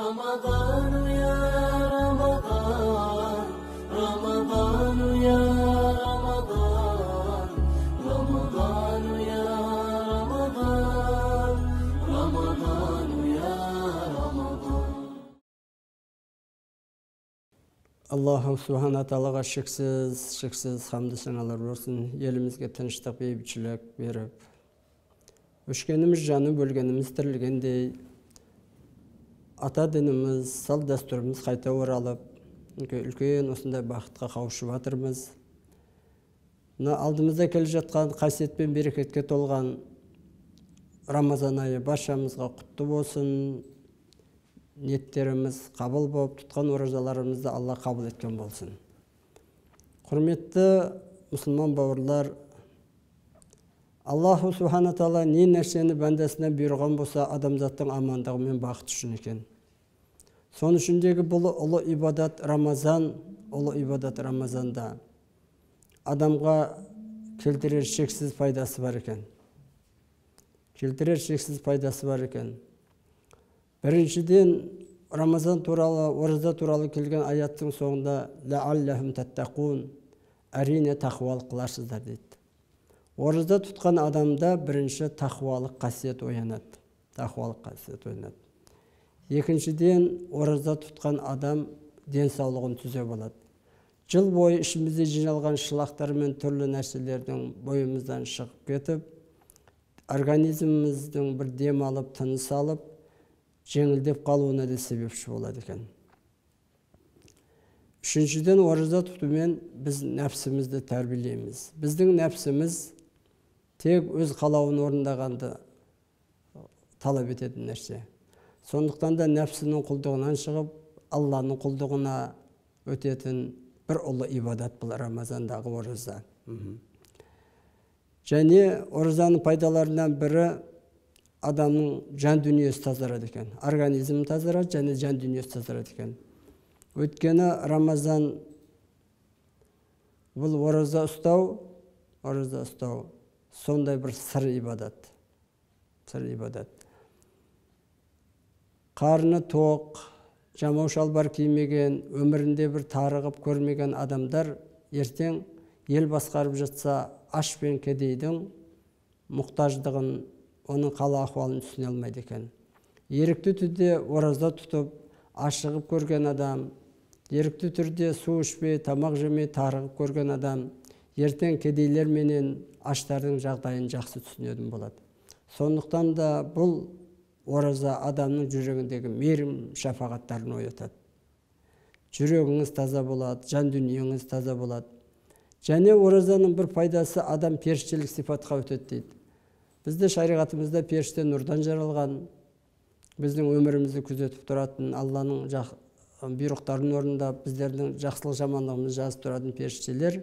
رمضان يا رمضان، رمضان يا رمضان، رمضان يا رمضان، رمضان يا رمضان. Allahu Subhanahu Taala'ға шексіз, шексіз хамды саналар болсын. Елімізге тыныштық, бейбітшілік беріп, өшкеніміз жанып, өлгеніміз тірілгендей, ата дініміз, салт дәстүріміз қайта оралып, үлкен осындай бақытқа қауышып жатырмыз. Мына алдымызда келе жатқан қасиет пен берекетке толған Рамазан айы баршамызға құтты болсын. Ниеттеріміз қабыл болып, тұтқан оразаларымызды Алла қабыл еткен болсын. Құрметті мұсылман бауырлар, Аллаху Субхана Тағала не нәрсені бәндесіне бұйырған болса, адамзаттың амандығы мен бақыты үшін екен. Соның ішіндегі бұл ұлы ибадат Рамазан, ұлы ибадат Рамазанда адамға келтірер шексіз пайдасы бар екен. Келтірер шексіз пайдасы бар екен. Біріншіден, Рамазан туралы, ораза туралы келген аяттың соңында ләалләһум таттақун, әрине тақуалық қыларсыздар дейді. Ораза тұтқан адамда бірінші тақуалық қасиет оянады. Тақуалық қасиет оянады. Екіншіден, ораза тұтқан адам денсаулығын түзеп алады. Жыл бойы ішімізде жиналған шылақтар мен түрлі нәрселердің бойымыздан шығып кетіп, организміміздің бір дем алып, тыныс алып, жеңілдеп қалуына да себепші болады екен. Үшіншіден, ораза тұтумен біз нәпсімізді тәрбиелейміз. Біздің нәпсіміз тек өз қалауын орындағанды талап ететін нәрсе. Сондықтан да нәпсінің құлдығынан шығып, Алланың құлдығына өтетін бір ұлы ибадат бұл Рамазандағы ораза. Және оразаның пайдаларынан бірі адамның жан дүниесі тазарады екен. Организмі тазарады және жан дүниесі тазарады екен. Өйткені Рамазан бұл ораза ұстау, ораза ұстау сондай бір сыр ибадат. Сыр ибадат. Қарны тоқ, жамау шалбар кимеген, өмірінде бір тарығып көрмеген адамдар ертең ел басқарып жатса, аш пен кедейдің мұқтаждығын, оның қала ахуалын түсіне алмайды екен. Ерікті түрде ораза тұтып, ашығып көрген адам, ерікті түрде су ішпей, тамақ жемей, тарығып көрген адам, ертең кедейлер менен аштардың жағдайын жақсы түсінетін болады. Сондықтан да бұл ораза адамның жүрегіндегі мейірім шапағаттарын оятады. Жүрегіңіз таза болады, жан дүниеңіз таза болады. Және оразаның бір пайдасы адам періштелік сипатқа өтеді дейді. Бізде шариғатымызда періште нұрдан жаралған, біздің өмірімізді күзетіп тұратын, Алланың бұйрықтарын орындап, біздердің жақсылық жамандығымызды жазып тұратын періштелер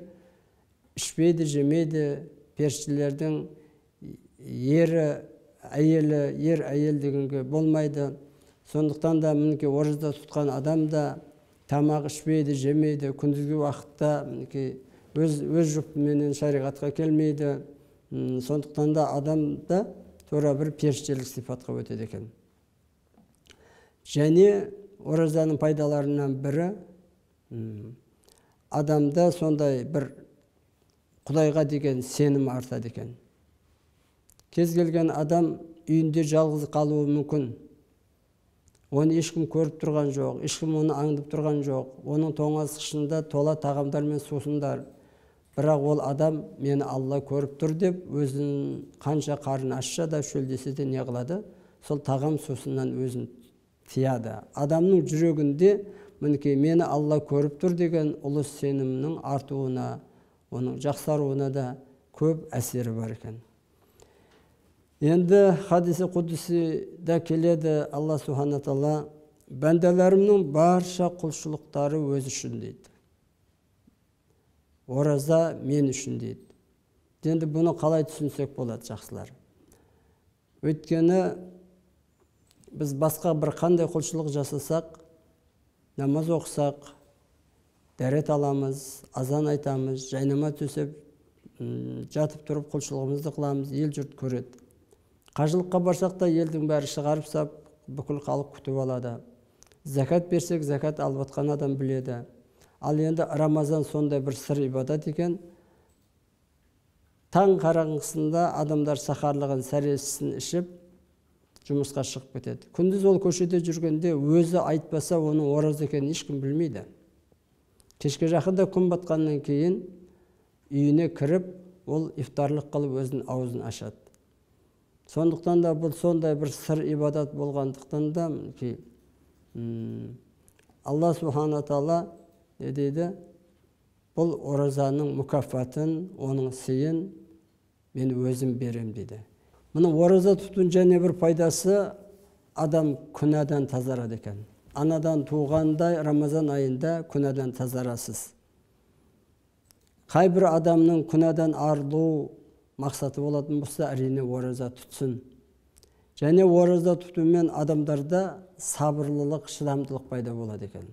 ішпейді, жемейді. Періштелердің ері, әйелі, ер әйел дегенге болмайды. Сондықтан да мінекей ораза тұтқан адам да тамақ ішпейді, жемейді, күндізгі уақытта мінекей өз жұпыменен шариғатқа келмейді. Сондықтан да адам да тура бір періштелік сипатқа өтеді екен. Және оразаның пайдаларынан бірі адамда сондай бір Құдайға деген сенім артады екен. Кез келген адам үйінде жалғыз қалуы мүмкін. Оны ешкім көріп тұрған жоқ, ешкім оны аңдып тұрған жоқ. Оның тоңазытқышында тола тағамдар мен сусындар. Бірақ ол адам мені Алла көріп тұр деп өзін қанша қарны ашса да шөлдесе де не қылады? Сол тағам сусыннан өзін тияды. Адамның жүрегінде мінекей мені Алла көріп тұр деген ұлы сенімнің артуына, оның жақсаруына да көп әсері бар екен. Енді хадиси құдсида келеді, Алла Субхана Тағала бәндәлерімнің барша құлшылықтары өз үшін дейді. Ораза мен үшін дейді. Енді бұны қалай түсінсек болады, жақсылар? Өйткені біз басқа бір қандай құлшылық жасасақ, намаз оқысақ, дәрет аламыз, азан айтамыз, жайнамаз төсеп, жатып тұрып құлшылығымызды қыламыз, ел жұрт көреді. Қажылыққа барсақ та елдің бәрі шығарып сап, бүкіл халық күтіп алады. Закат берсек, закат алып атқан адам біледі. Ал енді Рамазан сондай бір сыр ибадат екен. Таң қараңғысында адамдар сахарлығын, сәресісін ішіп, жұмысқа шығып кетеді. Күндіз ол көшеде жүргенде өзі айтпаса, оның ораза екенін ешкім білмейді. Кешке жақында күн батқаннан кейін үйіне кіріп, ол ифтарлық қылып өзінің аузын ашады. Сондықтан да бұл сондай бір сыр ибадат болғандықтан да Алла субхана тағала не дейді? Бұл оразаның мүкафатын, оның сыйын мен өзім берем дейді. Мұның ораза тұтудың және бір пайдасы, адам күнәдан тазарады екен. Анадан туғандай Рамазан айында күнәдан тазарасыз. Қай бір адамның күнәдан арылу мақсаты болатын болса, әрине ораза тұтсын. Және ораза тұтумен адамдарда сабырлылық, шыдамдылық пайда болады екен.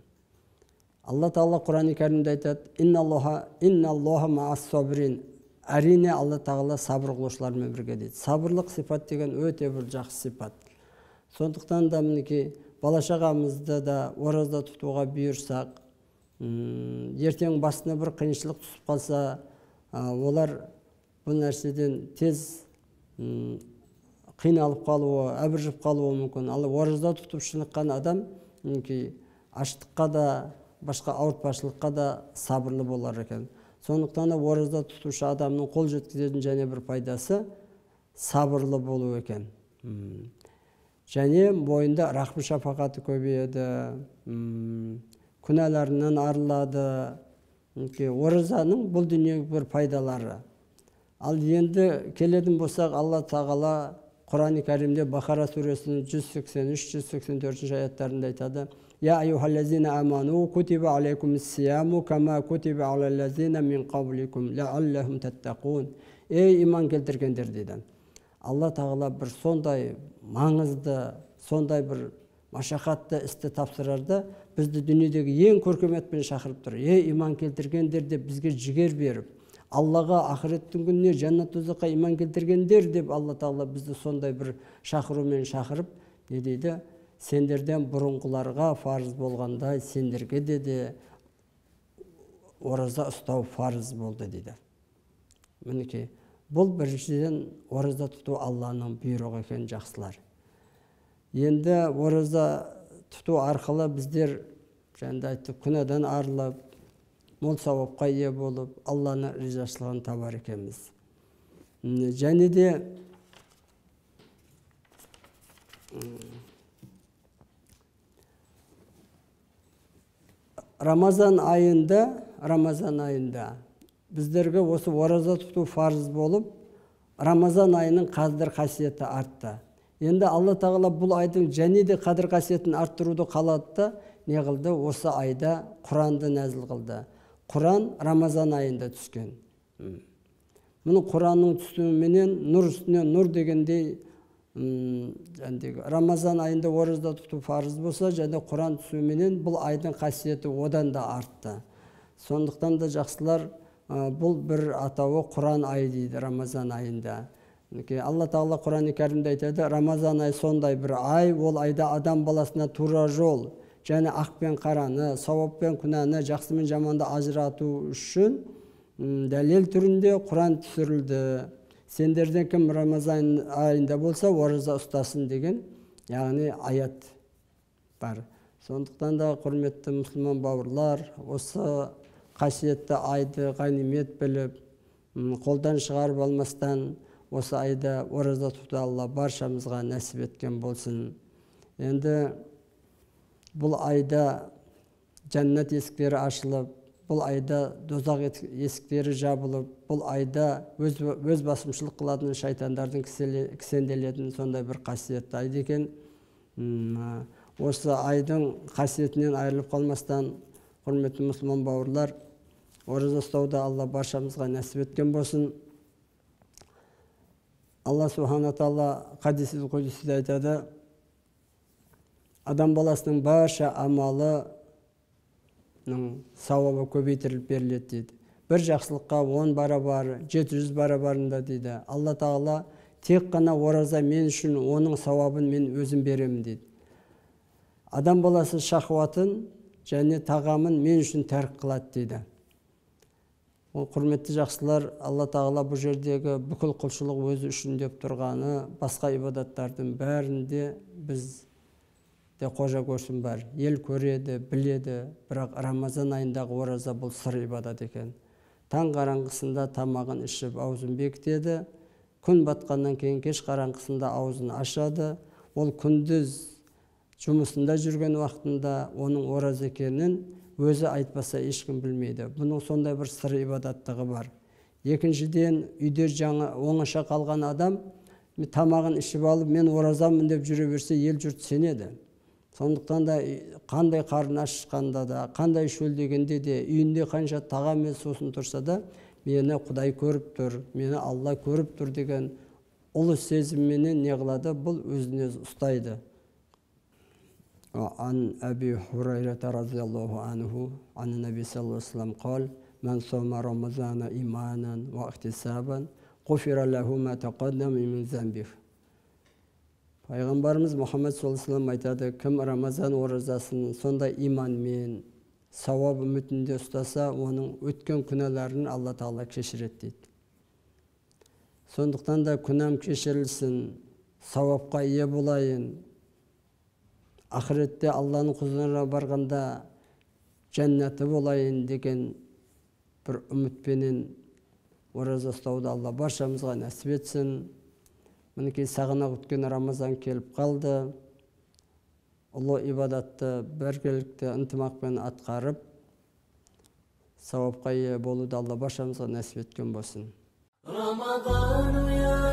Алла Тағала Құран-ы Кәрімде айтады: «Инналлаха маас сабирин». Әрине Алла Тағала сабыр қылушылармен бірге дейді. Сабырлық сипат деген өте бір жақсы сипат. Сондықтан да мінекей бала шағамызды да ораза тұтуға бұйырсақ, ертең басына бір қиыншылық түсіп қалса, олар бұл нәрседен тез қиналып қалуы, әбіржіп қалуы мүмкін. Ал ораза тұтып шыныққан адам мінекей аштыққа да, басқа ауыртпашылыққа да сабырлы болар екен. Сондықтан да ораза тұтушы адамның қол жеткізетін және бір пайдасы сабырлы болу екен. Және бойында рахым шапағаты көбейеді, күнәларынан арылады. Оразаның бұл дүниеге бір пайдалары. Ал енді келетін болсақ, Алла Тағала Құран-ы Кәрімде Бақара сүресінің 183-184 аяттарында айтады: «Я айюхаллазина аману кутиба алейкумус сияму кама кутиба алаллазина мин қабликум лааллахум таттақун». Ей иман келтіргендер дейді. Алла Тағала бір сондай маңызды, сондай бір машақатты істі тапсырарда бізді дүниедегі ең көркем атпен шақырып тұр. Ей иман келтіргендер деп бізге жігер беріп, Аллаға, ақыреттің күніне, жәннат тозаққа иман келтіргендер деп Алла Тағала бізді сондай бір шақырумен шақырып, не дейді? Сендерден бұрынғыларға фарыз болғандай, сендерге де ораза ұстау фарыз болды дейді. Мінекей, бұл біріншіден ораза тұту Алланың бұйрығы екен, жақсылар. Енді ораза тұту арқылы біздер, жаңа айттық, күнәдан арылып, мол сауапқа ие болып, Алланың ризашылығын табар екенбіз. Және де Рамазан айында біздерге осы ораза тұту фарыз болып, Рамазан айының қадір қасиеті артты. Енді Алла Тағала бұл айдың және де қадір қасиетін арттыруды қалады да, не қылды? Осы айда Құранды нәзіл қылды. Құран Рамазан айында түскен. Мұны Құранның түсуіменен нұр үстіне нұр дегендей, Рамазан айында ораза тұту фарыз болса, және Құран түсуіменен бұл айдың қасиеті одан да артты. Сондықтан да жақсылар, бұл бір атауы Құран айы дейді Рамазан айында. Алла Тағала Құран-ы Кәрімде айтады: Рамазан айы сондай бір ай, ол айда адам баласына тура жол, және ақ пен қараны, сауап пен күнәні, жақсы мен жаманды ажырату үшін дәлел түрінде Құран түсірілді. Сендерден кім Рамазан айында болса, ораза ұстасын деген, яғни аят бар. Сондықтан да, құрметті мұсылман бауырлар, осы қасиетті айды ғанимет біліп, қолдан шығарып алмастан, осы айда ораза тұту Алла баршамызға нәсіп еткен болсын. Енді бұл айда жәннат есіктері ашылып, бұл айда дозақ есіктері жабылып, бұл айда өз басымшылық қылатын шайтандардың кісенделетін сондай бір қасиетті ай екен. Осы айдың қасиетінен айырылып қалмастан, құрметті мұсылман бауырлар, ораза ұстауды Алла баршамызға нәсіп еткен болсын. Алла субхана тағала хадис-и кудсиде айтады: адам баласының барша амалының сауабы көбейтіліп беріледі дейді. Бір жақсылыққа 10 барабар, 700 барабарында дейді. Алла Тағала тек қана ораза мен үшін, оның сауабын мен өзім беремін дейді. Адам баласы шахуатын және тағамын мен үшін тәрк қылады дейді. Ол құрметті жақсылар, Алла Тағала бұл жердегі бүкіл құлшылық өзі үшін деп тұрғаны, басқа ибадаттардың бәрінде біз де қожа көрсін бар. Ел көреді, біледі, бірақ Рамазан айындағы ораза бұл сыр ибадат екен. Таң қараңғысында тамағын ішіп аузын бекітеді, күн батқаннан кейін кеш қараңғысында аузын ашады. Ол күндіз жұмысында жүрген уақытында оның ораза екенін өзі айтпаса ешкім білмейді. Бұның сондай бір сыр ибадаттығы бар. Екіншіден, үйде жаңа оңаша қалған адам тамағын ішіп алып, мен оразамын деп жүре берсе, ел жұрт сенеді. Сондықтан да қандай қарны ашқанда да, қандай шөлдегенде де, үйінде қанша тағам мен сусын тұрса да, мені Құдай көріп тұр, мені Алла көріп тұр деген ұлы сезімменен не қылады? Бұл өзін өзі ұстайды. عن أبي هريرة رضي الله عنه عن النبي صلى الله عليه وسلم قال: من صام رمضان إيمانا واحتسابا غفر له ما تقدم من ذنبه. Пайғамбарымыз Мұхаммед саллаллаху алейхи вассалам айтады, кім Рамазан оразасын сондай иманмен, сауап үмітінде ұстаса, оның өткен күнәларын Алла Тағала кешіреді дейді. Сондықтан да күнәм кешірілсін, сауапқа ие болайын, ақыретте Алланың құзырына барғанда жәннаты болайын деген бір үмітпенен ораза ұстауды Алла баршамызға нәсіп етсін. Мінекей сағына күткен Рамазан келіп қалды. Ұлы ибадатты біргелікті ынтымақпен атқарып, сауапқа ие болуды Алла баршамызға нәсіп еткен болсын. Рамазан я